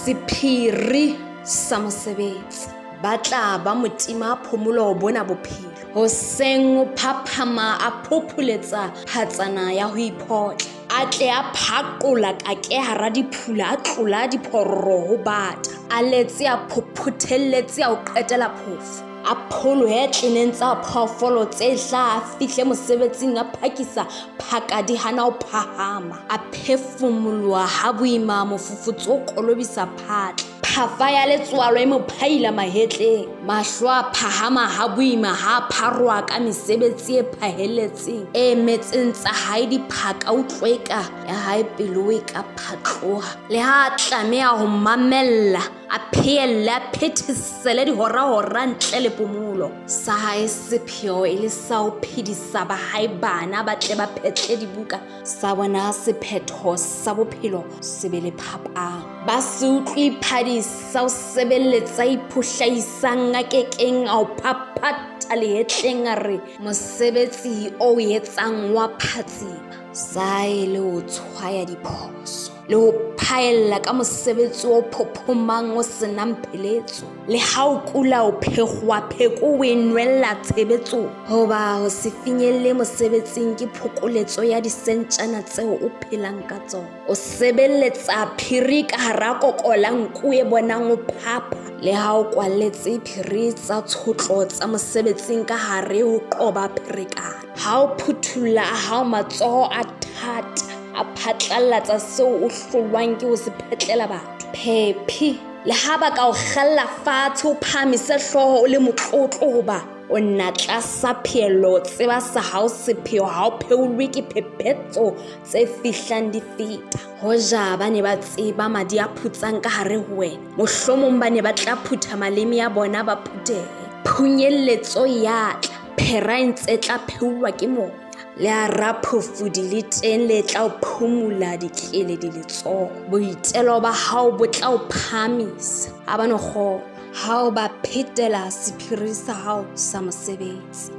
Sephiri sa mosebetsi. Ba tla ba mo tima phomolo bona bophelo. Hoseng o phaphama a phopholetsa phatsana ya ho iphotla. A tle a phaqola kake hara diphula a tlola diphororo ho bata. A letse a phophothelletse a o qetela phofo. A pholohe tleneng tsa phoofolo tse hla a fihle mosebetsing a phakisa phaka di hana ho phahama. A phefumoloha ha boima mofufutso o kolobisa phatla. Phafa ya letswalo e mo phaila mahetleng. Mahlo a phahama ha boima ha a pharoha ka mesebetsi e phahelletseng e emetseng tsa hae diphaka utlweka ya hae pelo e ka phatloha. Le ha a tlameha ho mamella a pheelle a phethesele dihora-hora ntle le pomolo. Sa hae sepheo e le sa ho phedisa ba hae bana ba tle ba phetle dibuka sa bona sephetho sa bophelo se be le phapang. Ba se utlwe phadi sa ho sebeletsa iphohlaisang a kekeng a o phaphatha lehetleng a re mosebetsi o o etsang wa phatsima. Sa e le ho tshwaya diphoso le ho phaella ka mosebetsi o phophomang o senang pheletso. Le ha o kula o phekgoa pheko o e nwella tshebetsong. Hoba ho se finyelle mosebetsing ke phokoletso ya disentjana tseo o phelang ka tsona. O sebeletsa phiri ka hara koko la nku e bonang o phapha. Le ha o kwalletse phiri tsa tshotlo tsa mosebetsing ka hare ho qoba pherekano. Ha o phuthulla a hao matsoho a thata a phatlallatsa seo o hlolwang ke ho se phetlela batho. Phephi. Le ha ba ka o kgella fatshe o phahamise hlooho o le motlotlo hoba o nna tlasa pheello o tseba sa hao sepheo ha o pheolwe ke phephetso tse fihlang di feta. Hoja ba ne ba tseba madi a phutsang ka hare ho wena, mohlomong ba ne ba tla phutha maleme a bona ba phuthehe. Phunyelletso ya tla, phera e ntse tla pheulwa ke moya. Le a raphofodi le teng le tla o phumula dikeledi letsoho. Boitelo ba hao bo tla o phahamisa. Ha ba no kgolwa ha o ba phetela sephiri sa hao sa mosebetsi.